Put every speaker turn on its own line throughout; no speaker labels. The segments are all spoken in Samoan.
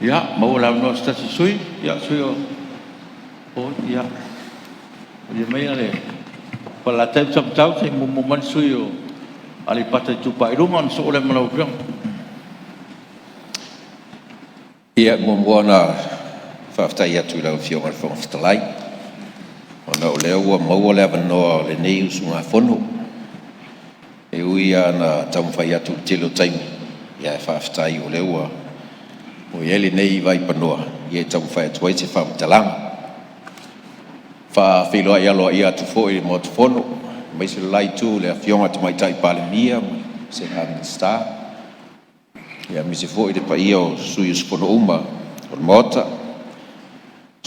Ia, maua le avanoa o se tasi o sui usufono. Ia, le sui usufono o… Ia, malie maia le Falelatai ma Samatau se i muamua mai le sui usufono mo Aleipata Itupa i Luga ona sosoo lea ma lau Afioga.
E muamua ona faafetai atu i lau Afioga i le Fofoga Fetalai ona o lea ua maua le avanoa o lenei usugafono. E ui lava ina taumafai atu i le tele o taimi, ae faafetai o lea ua i ai lenei vaipanoa e taumafai atu ai se faamatalaga. E faafeiloai aloaia atu foi i le Maota Fono aemaise le la itu i le Afioga i le Tamaitai Palemia ma le Vasega Minisita, aemaise foi le paia o sui usufono uma o le Maota. O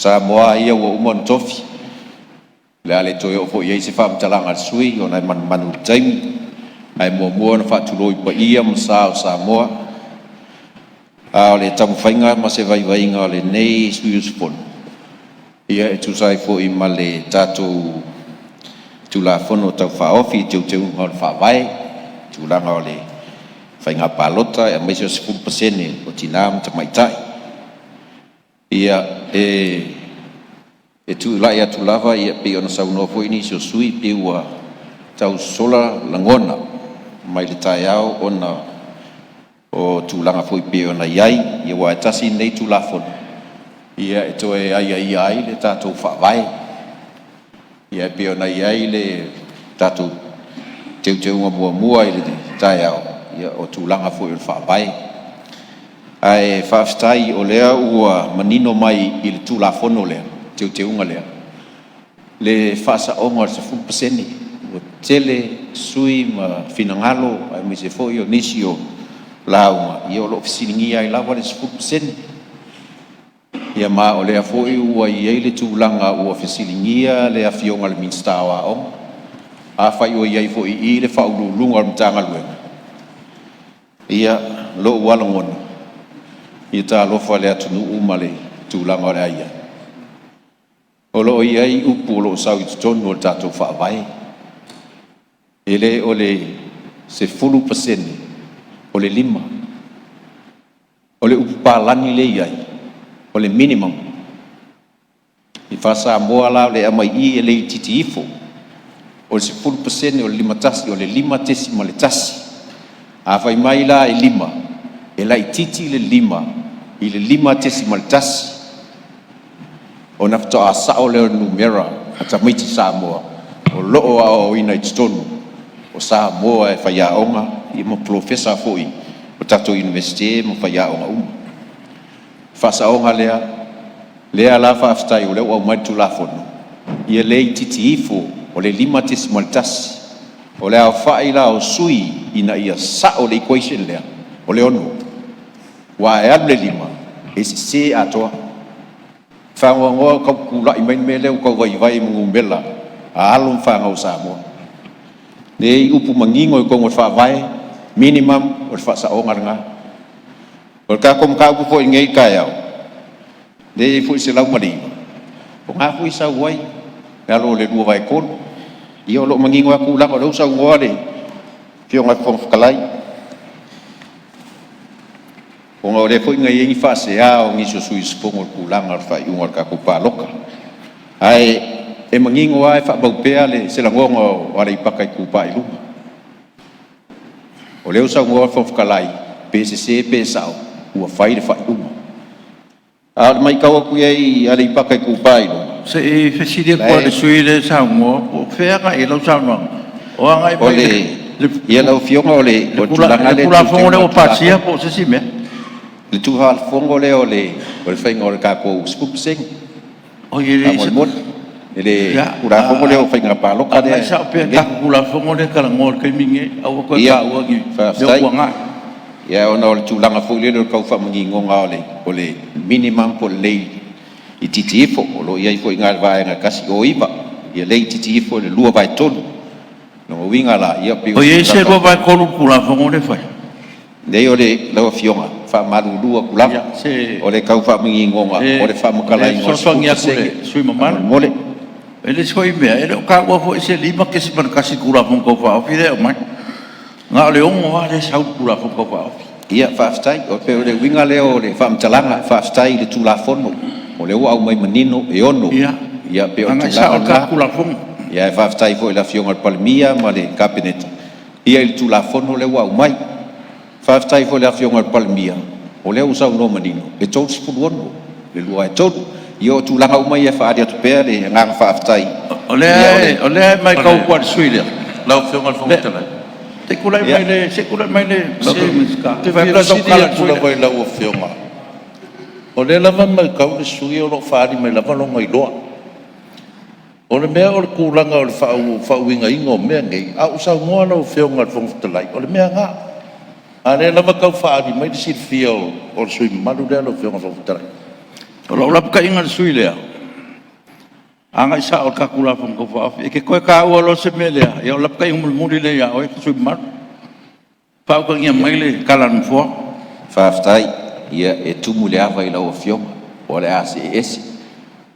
Samoa lava ia ua uma ona tofi, o le a le toe oo foi i ai se faamatalaga a le sui usufono ona e manumanu i le taimi. Ae muamua ona faatulou i paia ma sa o Samoa. A o le taumafaiga ma se vaivaiga o lenei sui usufono, e tusa ai foi ma le tatou Tulafono Tau Faaofi i Teuteuga o le Faavae i tulaga o le Faiga Palota aemaise o le 10% o Tina ma Tamaitai. E tulai atu lava e pei ona saunoa foi nisi o sui usufono pei ua tau sosola lagona mai le taeao ona o tulaga foi pei ona i ai, aua e tasi lenei Tulafono e toe aiaia ai le tatou Faavae. E pei ona i ai le tatou teuteuga muamua i le taeao, o tulaga foi o le Faavae. Ae faafetai o lea ua manino mai i le Tulafono lea, teuteuga lea, le faasaoga o le 10%. Ua tele sui usufono ma finagalo aemaise foi o nisi o lauga o lo o fesiligia ai lava le 10%. Ia ma o lea foi ua i ai le tulaga ua fesiligia le Afioga i le Minisita o Aoga, afai o i ai foi i i le Faauluuluga o le Matagaluega, ia, o lou lava lagona, ia talofa i le atunuu ma le tulaga o le a i ai. O lo o i ai upu o lo o sau i totonu o le tatou Faavae, e le o le 10% o le 5. O le upu palagi lea e i ai, o le minimum. I faa-Samoa la e aumai i i, e le itiiti ifo, o le 10% o le 51 o le 5.1. A fai mai la e 5, e laitiiti le 5 i le 5.1 ona faatoa sao lea o le numera o tamaiti Samoa o lo o aoaoina i totonu o Samoa e faiaoga ma polofesa foi o tatou Iunivesite ma faiaoga uma. Faasaoga lea, lea la faafetai o lea ua aumai le Tulafono, ia le itiiti ifo o le 5.1. O le aofai la o sui ina ia sao le equation lea, o le 6, aua e alu i le 5, e sese atoa. E faanoanoa ua tau tulai mai le mea lea ua tau vaivai ai ma numera a alo ma fanau a Samoa. O lea e i ai upu manino i totonu o le Faavae, minimum o le faasaoga lena. O le tatou mataupu foi i lenei taeao, lea e i ai foi le 109, o lena foi e sau ai i lalo o le 2/3. Ia o lo o manino lava tulaga o lea ua saunoa le Afioga i le Fofoga Fetalai, ona o lea foi na i ai ni faasea o nisi o sui usufono i le tulaga o le faaiuga o le tatou palota. Ae manino lava e faamau pea se lagona o Aleipata Itupa i Luga. O lea ua saunoa le Fofoga Fetalai, pe sese pe sao, ua fai le faaiuga. A o le matau atu i ai i Aleipata Itupa i Luga,
Se i fesili atu lava i le sui usufono lea e saunoa po o fea e agai i ai lau saunoaga? O agai
O
mai
le
i
Lau Afioga o le
le
tulaga lea i
Tulafono
Teuteuga
lea
o
ua
le
pasia
Tulafono,
po o se isi mea?
Le Tulafono lea o le faiga o le tatou 10%
Oi e le o se…
faamolemole. I le
Ia,
Tulafono lea o Faiga Palota
agai
lea
sao pea i le tatou Tulafono lea e talanoa i le taimi lenei. Aua le toe
Ia,
taua ni mea ua
faafetai.
tuanai.
Ia ona o le tulaga foi lele o le tau faamaninoga o le minimum po o le le itiiti ifo. O lo o i ai foi i ina i le Vaega 109, ia le itiiti ifo i le 2/3. O lona uiga la, ia pei o
O i
se
ai se
tulaga faapena.
2/3 i le Tulafono lea e fai?
Leai o le… lau Afioga, e faamalulu atu lava,
Ia, se
o le tau faamaninoga o le
o lea e
faamatalaina o le
fesoasoani atu i
10%
le sui usufono mamalu.
faamolemole.
E le isi foi mea, e le o taua foi se 5.1 i le Tulafono Tau Faaofi lea e aumai. Na o le 6 lava lea e sau i le Tulafono Tau Faaofi.
Ia, faafetai. E pei o le uiga lea o le faamatalaga, faafetai i le Tulafono o lea ua aumai manino e 6. Ia pei o le
Agai sao
tulaga
i le tatou
lena.
Tulafono.
Ia ae faafetai foi i le Afioga i le Palemia ma le Kapeneta i le Tulafono lea ua aumai. Faafetai foi i le Afioga i le Palemia o lea ua saunoa manino e 36 i le 2 ae 3. Ia o tulaga uma ia e faaali atu pea le agaga faafetai.
O
Ia o le
lea e matau atu lava i le sui usufono lea.
Lau Afioga i le Fofoga Fetalai.
Se i tulai mai le
Ou te fia fesili atu lava i lau Afioga, o lea lava e matau le sui usufono o lo o faaali mai lava lona iloa. O le mea o le tulaga o le faauigaina o mea nei, a ua saunoa lau Afioga i le Fofoga Fetalai, o le mea lena. A o lea lava e tau faaali mai le silafia o le sui usufono mamalu lea lau Afioga i le Fofoga Fetalai.
O lou lapataiga i le sui usufono lea, agai sao i le tatou Tulafono Tau Faaofi. E te toe taua loa se mea lea, ia o le lapataiga mulimuli lea ia oe le sui usufono mamalu. Faautagia mai le tala a le Nofoa.
Faafetai. Ia e tumu i le ava i lau Afioga o le a see ese.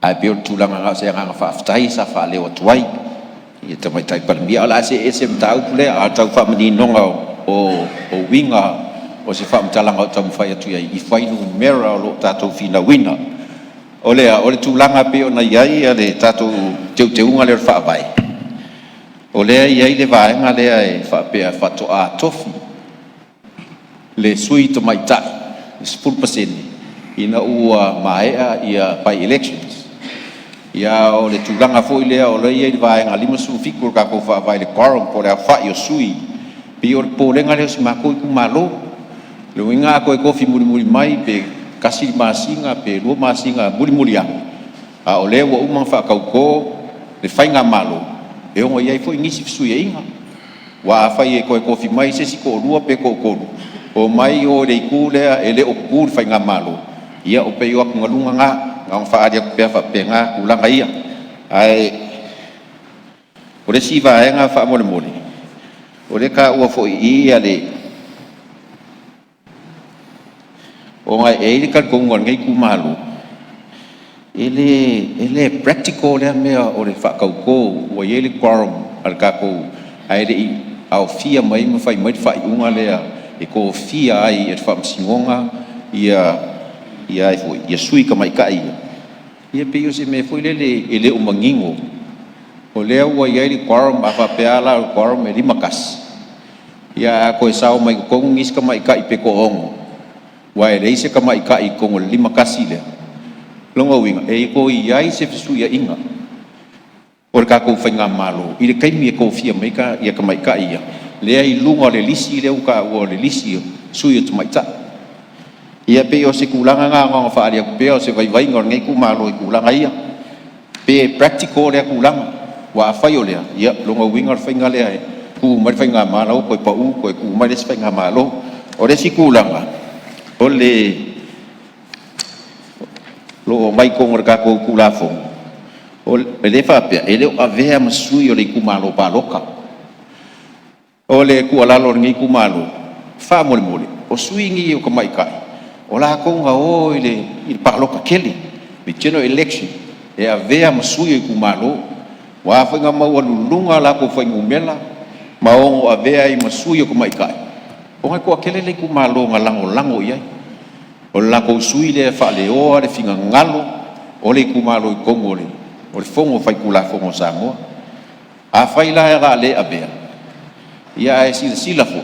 Ae pei o le tulaga na o se agaga faafetai sa faaleo atu ai i le Tamaitai Palemia. Ae o le a see ese i le mataupu lea, a o le tau faamaninoga o uiga o se faamatalaga o taumafai atu i ai i fuainumera o lo o tatou finauina. O le tulaga e pei ona i ai le tatou teuteuga lea o le Faavae, o lea e i ai le vaega lea e faapea faatoa tofi le sui tamaitai e 10% ina ua maea bi-elections. Ia a o le tulaga foi lea o lea e i ai le Vaega 57 o le tatou Faavae i le quorum po o le aofai o sui. E pei o le popolega lea o si matou itumalo. Lona uiga a toe tofi mulimuli mai pe tasi le masina pe lua masina mulimuli ane, a o lea ua uma ona faatauto le faigamalo, e ono i ai foi nisi fesuiaiga. Aua afai e toe tofi mai se isi toalua pe toatolu, omai o i le itu lea e le o tutu i le faigamalo, ia e pei o atugaluga na, na ona faaali atu pea faapena tulaga ia. Ae o le isi vaega faamolemole, o lea e taua foi i i le… ona e i ai le talitonuga o lenei itumalo, e le practical lea mea o le faatauto ua i ai le quorum a le tatou ae le i aofia mai ma fai mai le faaiuga lea e tofia ai e le Faamasinoga sui tamaitai ia. Ia pei o se mea foi lele e le o manino, o lea ua i ai le quorum. A faapea la o le quorum e 51, ia ae a toe sao mai totonu nisi tamaitai pe toaono, aua e leai se tamaitai i totonu o le 51 lea. O lona uiga e toe i ai se fesuiaiga o le tatou faigamalo i le taimi e tofia mai ai tamaitai ia lea e i luga o le lisi lea ua taua o le lisi o sui tamaitai. Ia pei o se tulaga lena na ona faaali atu pea o se vaivaiga o lenei itumalo i tulaga ia, pe practical lea tulaga. Aua afai o lea, ia o lona uiga o le faiga lea e tu mai le faigamalo toe pau toe tu mai le isi faigamalo. O le isi tulaga o lo o aumai i totonu o le tatou Tulafono, e le faapea e le o avea ma sui o le itumalo palota. O le tuualalo a lenei itumalo, faamolemole o sui nei o tamaitai o latou na o i le palota tele, le general election e avea ma sui o itumalo. O a foi na maualuluga latou fuainumera ma ono avea ai ma sui o tamaitai, ona e toatele le itumalo na lagolago i ai. O le latou sui lea e faaleoa le finagalo o le itumalo i totonu o le Fono Faitulafono a Samoa. Afai la o le a le avea, ia ae silasila foi,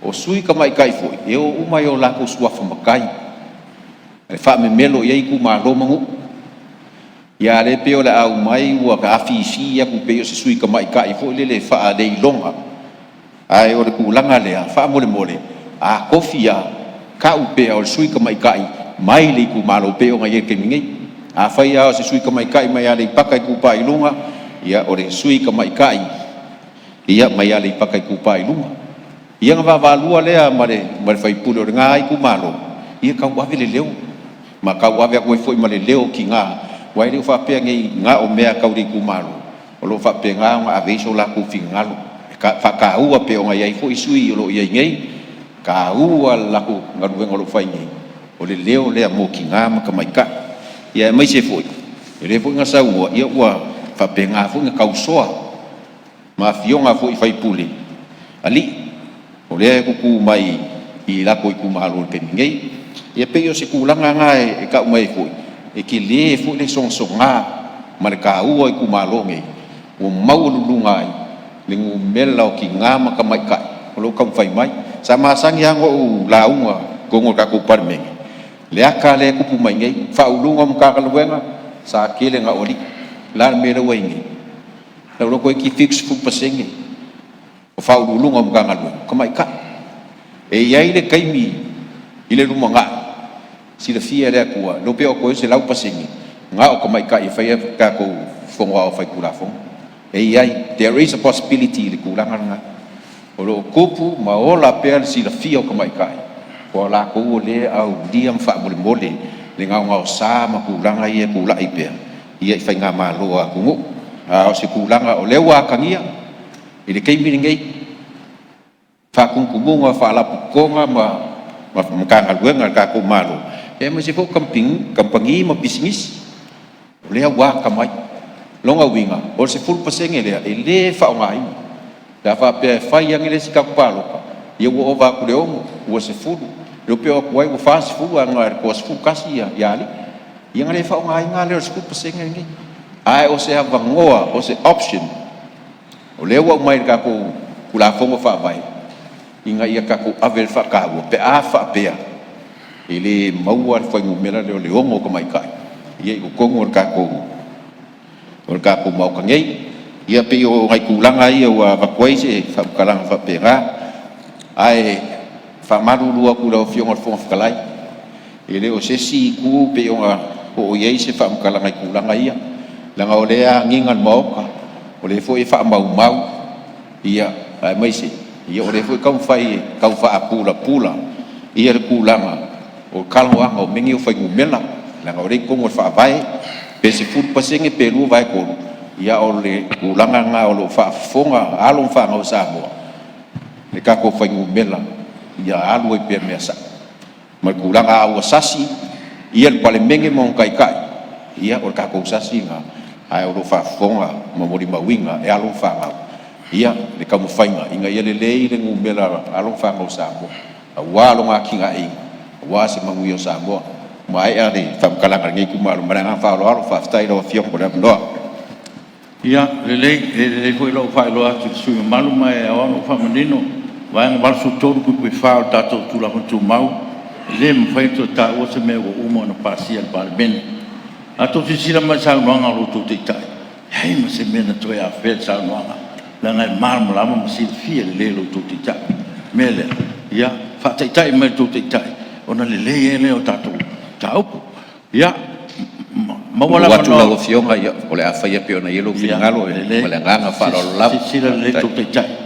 o sui tamaitai foi e o uma i o latou suafa matai, e faamemelo i ai itumalo ma nuu. Ia a o lea e pei o le a aumai ua afifi atu pei o se sui tamaitai foi lele faaleiloga. Ae o le tulaga lea faamolemole, a tofi lava, tau pea o le sui tamaitai mai le itumalo e pei ona i ai i le taimi nei. Afai lava o se sui tamaitai mai Aleipata Itupa i Luga, ia o le sui tamaitai mai Aleipata Itupa i Luga. Ia ona vaavaalua lea ma le sui usufono o lena itumalo, ia tauave le leo ma tauave atu ai foi ma le leo o tina, aua e le faapea nei na o mea tau le itumalo, o lo o faapena ona ave i ai so latou finagalo e faataua pei ona i ai foi sui o lo o i ai nei, e taua le latou galuega o lo o fai nei, o le leo lea mo tina ma tamaitai. Ia aemaise foi o lea foi na saunoa ua faapena foi ona tausoa ma afioga foi i faipule, alii, o lea e tutu mai i latou itumalo i le taimi nei. Ia pei o se tulaga lena e tau mai ai foi, e tele foi le sogasoga ma le taua o itumalo nei ua maualuluga ai le numera o tina ma tamaitai o lo o taumafai mai. Sa masani lava ona ou lauga i totonu o le tatou Palemene i le ata lea e tupu mai nei, o Ofisa Sili o Pulega o Matagaluega sa tele ina o alii. O le a le mea lea ua i ai nei? O lea toeitiiti 70% o Ofisa Sili o Pulega o Matagaluega o tamaitai. E i ai le taimi i le lumanai, silafia e le Atua, e le iloa pe oo atu i ai le 100% na o tamaitai e faia tatou Fono Aoao Faitulafono. E i ai, there is a possibility i le tulaga lena. O lo o tupu ma ola pea le silafia o tamaitai, aua o latou lea e aulia ma faamolemole le gaogaosa ma tulaga ia e tulai pea i faigamalo a atunuu. A o se tulaga o lea ua atagia i le taimi lenei faatumutumuga o Faalapotopotoga ma Matagaluega a le tatou Malo, aemaise foi o kamupani ma pisinisi, o lea ua atamai. O lona uiga o le 10% lea e le faaaogaina, pe a faapea e fai ane le isi tatou palota, ia ua ova atu i le 6 ua 10, le iloa pe oo atu ai ua 40 ae na o le toa-11 ia alii, ia ona le faaaogaina la lea o le 10% lenei. Ae o se avanoa, o se option o lea ua aumai i le tatou Tulafono Faavae ina ia tatou ave i ai le faataua pe a faapea e le maua le fuainumera lea o le 6 tamaitai i totonu o le tatou Maota nei. Ia pei o nai tulaga ia ua avatu ai se faamatalaga faapena, ae faamalulu atu i lau Afioga i le Fofoga Fetalai, e le o se isi itu pei ona oo i ai se faamatalaga i tulaga ia, leaga o lea e agiga i le Maota, o lea foi e faamaumau, aemaise o lea foi e taumafai e tau faapulapula le tulaga o talanoaga o mea nei o fuainumera, leaga o lea e i totonu o le Faavae, pe 10% pe 2/3, a o le tulaga lena o lo o faafofoga alo ma fanau a Samoa i tatou fuainumera ia alu ai pea i mea sa'o ma le tulaga. A ua sasi ia le Palemene ma ona taitai, ia o le tatou sasi lena, ae o lo o faafofoga ma molimauina e alo ma fanau le taumafaiga ina ia lelei le numera o alo ma fanau a Samoa aua lona atinaeina aua se manuia o Samoa. Ua maea le faamatalaga a lenei itumalo ma le agaga faaaloalo. Faafetai i lau Afioga mo le avanoa.
Ia lelei, e lelei foi lou faailoa atu i le sui usufono mamalu ma e ao ona ou faamanino, Vaega 83(4) o le tatou Tulafono Tumau, e le mafai ona toe taua se mea ua uma ona pasia e le Palemene. A outou silasila mai i saunoaga a lo outou Taitai, e leai ma se mea na toe afea i le saunoaga, leaga e malamalama ma silafia lelei e lo outou Taitai. O le mea lea, ia faataitai mai i le tou Taitai ona lelei ai lea o tatou mataupu. Ia, maua
le
le
atu lau
avanoa.
Afioga, o le a faia pei ona i ai lou
Ia
finagalo
lelei,
ma le agaga faaaloalo lava.
silasila lelei le tou Taitai.